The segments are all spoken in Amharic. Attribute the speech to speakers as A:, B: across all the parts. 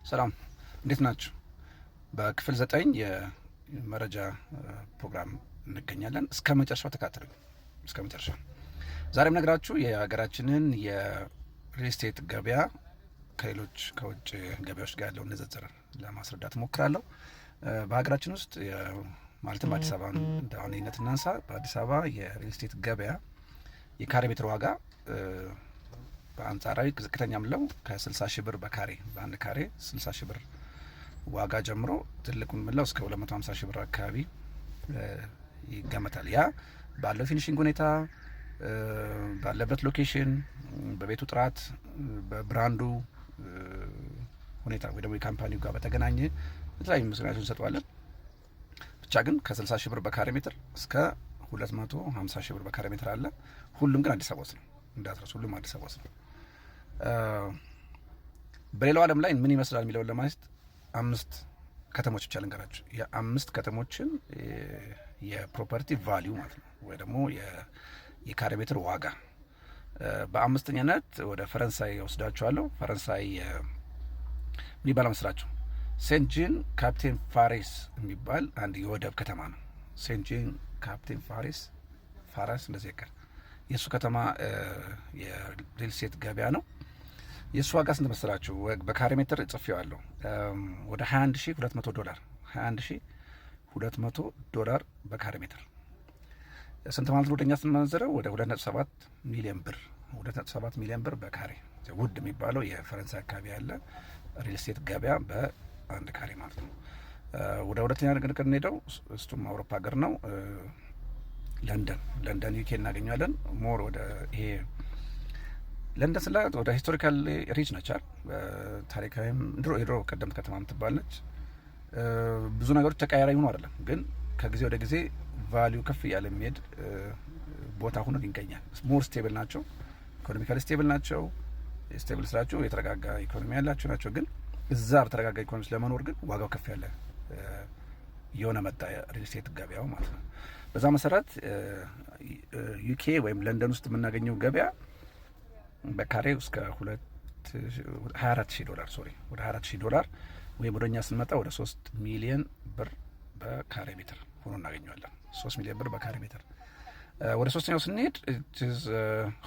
A: ሰላም፣ እንዴት ናችሁ? በክፍል 9 የመረጃ ፕሮግራም እንገኛለን። እስከ መጨረሻው ተከታተሉኝ። እስከ መጨረሻው። ዛሬ የምነግራችሁ የሀገራችንን የ real estate ገበያ ከሌሎች ከውጭ ገበያዎች ጋር ያለውን ንጽጽር ለማስረዳት እሞክራለሁ። በሀገራችን ውስጥ፣ ማለትም አዲስ አበባ እንደ ዋነኝነት እናንሳ። በአዲስ አበባ የ real estate ገበያ የካሬ ሜትር ዋጋ በአንጻራዊ ዝቅተኛ ምለው ከ60 ሺህ ብር በካሬ፣ በአንድ ካሬ 60 ሺህ ብር ዋጋ ጀምሮ ትልቁን ምለው እስከ 250 ሺህ ብር አካባቢ ይገመታል። ያ ባለው finishing ሁኔታ፣ ባለበት location፣ በቤቱ ጥራት፣ በ brand ኡ ሁኔታ ወይ ደግሞ የ company ው ጋር በተገናኘ የተለያዩ ምክንያቶች እንሰጠዋለን። ብቻ ግን ከ60 ሺህ ብር በካሬ ሜትር እስከ 250 ሺህ ብር በካሬ ሜትር አለ። ሁሉም ግን አዲስ አበባ ውስጥ ነው፣ እንዳትረሱ። ሁሉም አዲስ አበባ ውስጥ ነው። በሌላው ዓለም ላይ ምን ይመስላል የሚለውን ለማየት አምስት ከተሞች ብቻ ልንገራችሁ። የአምስት ከተሞችን የ property value ማለት ነው ወይ ደግሞ የካሬ ሜትር ዋጋ። በአምስተኛነት ወደ ፈረንሳይ ወስዳችኋለሁ። ፈረንሳይ ምን ይባላል መስላችሁ? ሴንት ጂን ካፕቴን ፋሬስ የሚባል አንድ የወደብ ከተማ ነው። ሴንት ጂን ካፕቴን ፋሬስ፣ ፋራስ እንደዚህ ያቀር የእሱ ከተማ የ real estate ገበያ ነው። የእሱ ዋጋ ስንት መሰላችሁ? በካሬ ሜትር ጽፌዋለሁ። ወደ 21,200 ዶላር፣ 21,200 ዶላር በካሬ ሜትር ስንት ማለት ነው? ወደኛ ስንመነዝረው ወደ 2.7 ሚሊዮን ብር፣ 2.7 ሚሊዮን ብር በካሬ። ውድ የሚባለው የፈረንሳይ አካባቢ ያለ real estate ገበያ በአንድ ካሬ ማለት ነው። ወደ ሁለተኛ ነገር እንሄደው፣ እሱም አውሮፓ ሀገር ነው። ለንደን፣ ለንደን UK እናገኘዋለን። More ወደ ይሄ ለንደን ስላት ወደ historical rich ነች አይደል? ታሪካዊም ድሮ የድሮ ቀደምት ከተማ የምትባል ነች። ብዙ ነገሮች ተቀያሪ ሆኖ አይደለም፣ ግን ከጊዜ ወደ ጊዜ value ከፍ እያለ የሚሄድ ቦታ ሆኖ ይገኛል። More stable ናቸው፣ economically stable ናቸው። Stable ስላችሁ የተረጋጋ ኢኮኖሚ ያላቸው ናቸው። ግን እዛ በተረጋጋ ኢኮኖሚ ለመኖር ግን ዋጋው ከፍ ያለ እየሆነ መጣ፣ real estate ገበያው ማለት ነው። በዛ መሰረት UK ወይም ለንደን ውስጥ የምናገኘው ገበያ በካሬ እስከ 24 ሺህ ዶላር፣ sorry፣ ወደ 24 ሺህ ዶላር ወይም ወደ እኛ ስንመጣ ወደ 3 ሚሊየን ብር በካሬ ሜትር ሆኖ እናገኘዋለን። 3 ሚሊዮን ብር በካሬ ሜትር። ወደ ሶስተኛው ስንሄድ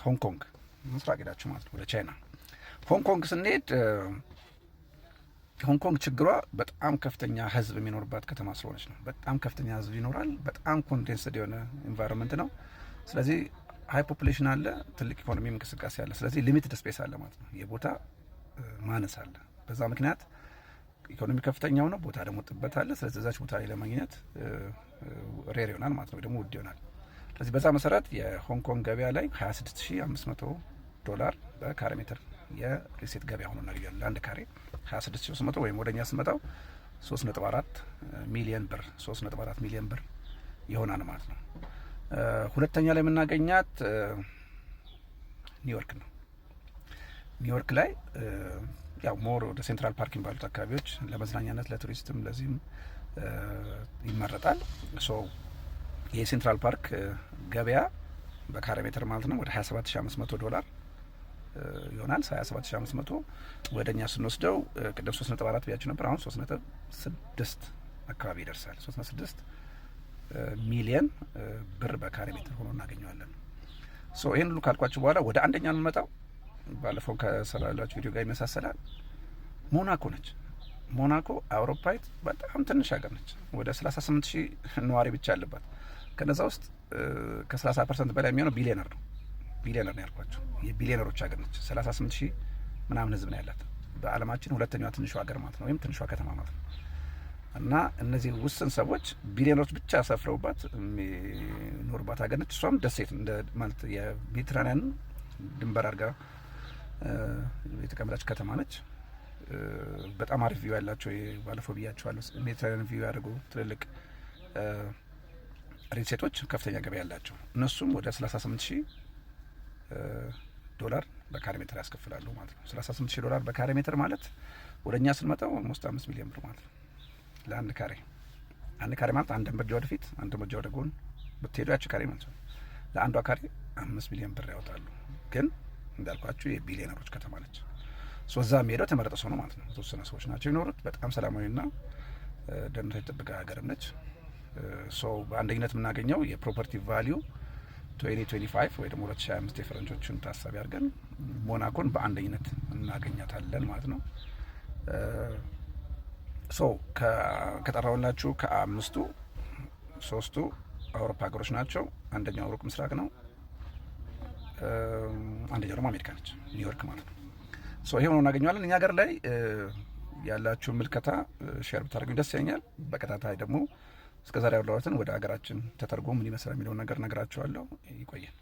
A: ሆንግ ኮንግ፣ ምስራቅ ሄዳችሁ ማለት ነው፣ ወደ ቻይና ሆንግ ኮንግ ስንሄድ፣ ሆንግ ኮንግ ችግሯ በጣም ከፍተኛ ሕዝብ የሚኖርባት ከተማ ስለሆነች ነው። በጣም ከፍተኛ ሕዝብ ይኖራል። በጣም condensed የሆነ environment ነው። ስለዚህ high population አለ፣ ትልቅ ኢኮኖሚ እንቅስቃሴ አለ። ስለዚህ limited space አለ ማለት ነው። የቦታ ማነስ አለ። በዛ ምክንያት ኢኮኖሚ ከፍተኛው ነው፣ ቦታ ደግሞ ጥበት አለ። ስለዚህ እዛች ቦታ ላይ ለማግኘት rare ይሆናል ማለት ነው፣ ደግሞ ውድ ይሆናል። ስለዚህ በዛ መሰረት የሆንግ ኮንግ ገበያ ላይ 26,500 ዶላር በካሬ ሜትር የ real estate ገበያ ሆኖ እናገኛለን። ለአንድ ካሬ 26,300 ወይም ወደኛ ስመጣው 3.4 ሚሊዮን ብር፣ 3.4 ሚሊዮን ብር ይሆናል ማለት ነው። ሁለተኛ ላይ የምናገኛት ኒውዮርክ ነው። ኒውዮርክ ላይ ያው more ወደ ሴንትራል ፓርክ የሚባሉት አካባቢዎች ለመዝናኛነት፣ ለቱሪስትም ለዚህም ይመረጣል። So የሴንትራል ፓርክ ገበያ በካሬ ሜትር ማለት ነው ወደ 27,500 ዶላር ይሆናል። 27,500 ወደ እኛ ስንወስደው ቅድም 3.4 ብያችሁ ነበር። አሁን 3.6 አካባቢ ይደርሳል። 3.6 ሚሊየን ብር በካሬ ሜትር ሆኖ እናገኘዋለን። So ይህን ሁሉ ካልኳችሁ በኋላ ወደ አንደኛ የምንመጣው ባለፈው ከሰራላችሁ ቪዲዮ ጋር ይመሳሰላል። ሞናኮ ነች። ሞናኮ አውሮፓዊት በጣም ትንሽ ሀገር ነች። ወደ 38 ሺህ ነዋሪ ብቻ አለባት። ከነዛ ውስጥ ከ30% በላይ የሚሆነው ቢሊዮነር ነው። ቢሊዮነር ነው ያልኳቸው፣ የቢሊዮነሮች ሀገር ነች። 38 ሺህ ምናምን ህዝብ ነው ያላት። በዓለማችን ሁለተኛዋ ትንሿ ሀገር ማለት ነው፣ ወይም ትንሿ ከተማ ማለት ነው። እና እነዚህ ውስን ሰዎች፣ ቢሊዮነሮች ብቻ ሰፍረውባት የሚኖሩባት ሀገር ነች። እሷም ደሴት እንደ ማለት የሜዲትራኒያን ድንበር አድርጋ የተቀመጠች ከተማ ነች። በጣም አሪፍ view ያላቸው፣ ባለፈው ብያቸዋለሁ። ሜዲትራኒያን view ያደርጉ ትልልቅ real estate ኦች ከፍተኛ ገበያ ያላቸው እነሱም ወደ 38 ሺህ ዶላር በካሬ ሜትር ያስከፍላሉ ማለት ነው። 38 ሺህ ዶላር በካሬ ሜትር ማለት ወደ እኛ ስንመጣው almost 5 ሚሊዮን ብር ማለት ነው ለአንድ ካሬ። አንድ ካሬ ማለት አንድ እርምጃ ወደፊት፣ አንድ እርምጃ ወደ ጎን ብትሄዱ ያቺ ካሬ ማለት ነው። ለአንዷ ካሬ 5 ሚሊዮን ብር ያወጣሉ። ግን እንዳልኳችሁ የቢሊዮነሮች ከተማ ነች። እዛ የሚሄደው የተመረጠ ሰው ነው ማለት ነው። የተወሰነ ሰዎች ናቸው የሚኖሩት። በጣም ሰላማዊና ደህንነቷ የተጠበቀ ሀገርም ነች። So በአንደኝነት የምናገኘው የ property value 2025 ወይ ደግሞ 2025 የፈረንጆችን ታሳቢ አድርገን ሞናኮን በአንደኝነት እናገኛታለን ማለት ነው። So ከጠራሁላችሁ ከአምስቱ ሶስቱ አውሮፓ ሀገሮች ናቸው። አንደኛው ሩቅ ምስራቅ ነው። አንደኛው ደግሞ አሜሪካ ነች፣ ኒውዮርክ ማለት ነው። So ይሄ ሆኖ እናገኘዋለን። እኛ ሀገር ላይ ያላችሁ ምልከታ share ብታደርጉኝ ደስ ይለኛል። በቀጣይ ደግሞ እስከ ዛሬ ያወራሁትን ወደ ሀገራችን ተተርጎ ምን ይመስላል የሚለውን ነገር እነግራችኋለሁ። ይቆየን።